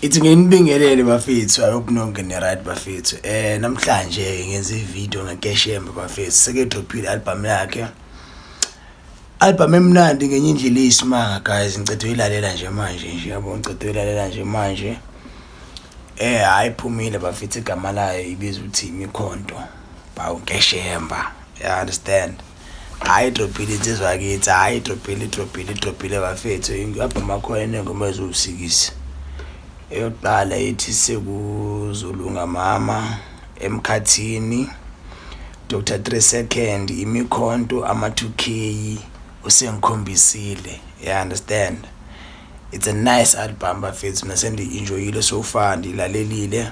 Ithi nginibingelele bafethu, I hope nonke ni right bafethu. Namhlanje ngenza ivideo ngeKeshemba bafethu. Seke drophile album yakhe. Album emnandi ngenye indlela iyisimanga guys, ngicela uyilalela nje manje nje yabo, ngicela uyilalela nje manje. Hayi phumile bafethu, igama layo ibizwa ukuthi Imikhonto. Bawu Nkeshemba. You understand? Hayi drophile insizwa kithi, hayi drophile, idrophile, idrophile bafethu. I-album akhona inengoma eziwusikisi. Eyokuqala ithi Sekuzolunga Mama, Emkhathini, Dr 3 Second, Imikhonto, ama 2K, Usengikhombisile. You understand? It's a nice album bafethu, mina sengiyi-enjoyile so far, ndiyilalelile.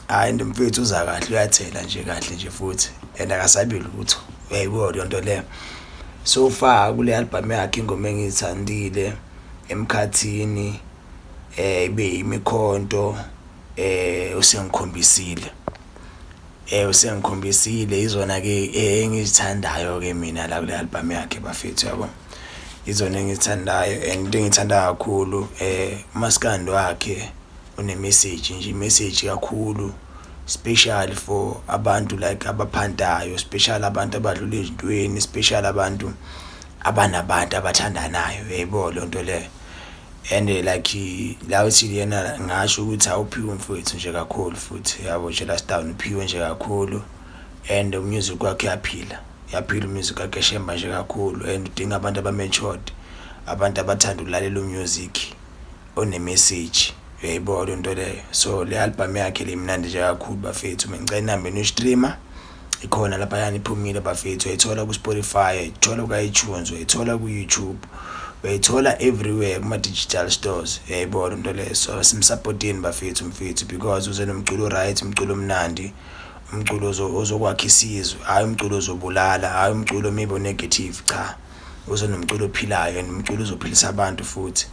Hhayi mfethu uza kahle, uyathela nje kahle nje futhi and akasabi lutho, uyayibona leyo nto leyo. So far kule album yakhe ingoma engiyithandile Emkhathini, ibe Imikhonto, Usengikhombisile. Usengikhombisile izona ke engizithandayo ke mina la kule album yakhe bafethu yabo. Izona engizithandayo and into engiyithanda kakhulu umaskandi wakhe une message nje, message kakhulu, especially for abantu like abaphantayo, especially abantu abadlula ezintweni, especially abantu abanabantu abathandanayo, uyayibona leyo nto leyo. And like la uthi yena ngasho ukuthi awuphiwe mfowethu nje kakhulu futhi yabo, jealous down, uphiwe nje kakhulu and umusic wakhe uyaphila, uyaphila umusic kaKeshemba nje kakhulu and udinga abantu aba-matured, abantu abathanda ukulalela umusic one-message, uyayibona leyo nto leyo. So le album yakhe le imnandi nje kakhulu bafethu, bengicela nihambe niyoyi-streama, ikhona laphayana, iphumile bafethu, uyayithola ku-Spotify, uyayithola ku-iTunes, uyayithola ku-YouTube, uyayithola everywhere kuma-digital stores, uyayibona into leyo. So simsupporteni bafethu mfethu because uze nomculo right, umculo omnandi, umculo ozokwakha isizwe, hhayi umculo ozobulala, hhayi umculo maybe o-negative, cha, uze nomculo ophilayo and umculo ozophilisa abantu futhi,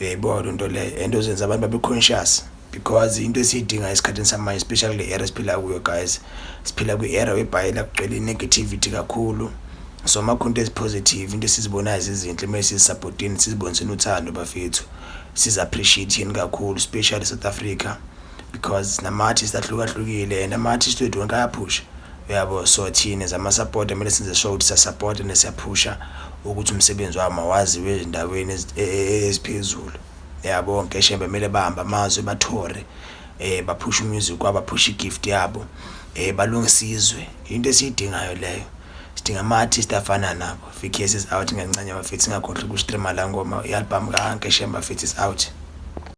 uyayibona into leyo, and ozenza abantu babe conscious because into esiyidingayo esikhathini samanje, especially le era esiphila kuyo guys, siphila kwi-era whereby la kugcwele i-negativity kakhulu. So makhona into ezi-positive, into esizibonayo zizinhle, kumele sizisupporteni, siziboniseni uthando bafethu, sizi-appreciate-eni kakhulu, especially South Africa, because nama-artist ahlukahlukile and ama-artist wethu wonke ayaphusha, uyabo. So thina as ama-supporter kumele senze sure ukuthi siyasupporta and siyaphusha ukuthi umsebenzi wabo mawaziwe ezindaweni eziphezulu, yabo. Nkeshembe kumele bahambe amazwe, bathore, baphushe umusic wabo, baphushe igift yabo, balungise izwe, into esiyidingayo leyo. Sidinga ama-artist afana nabo. VKS is out. Ngiyancane bafethu, singakhohlwa ukustreama la ngoma, i-album kaNkeshemba bafethu is out.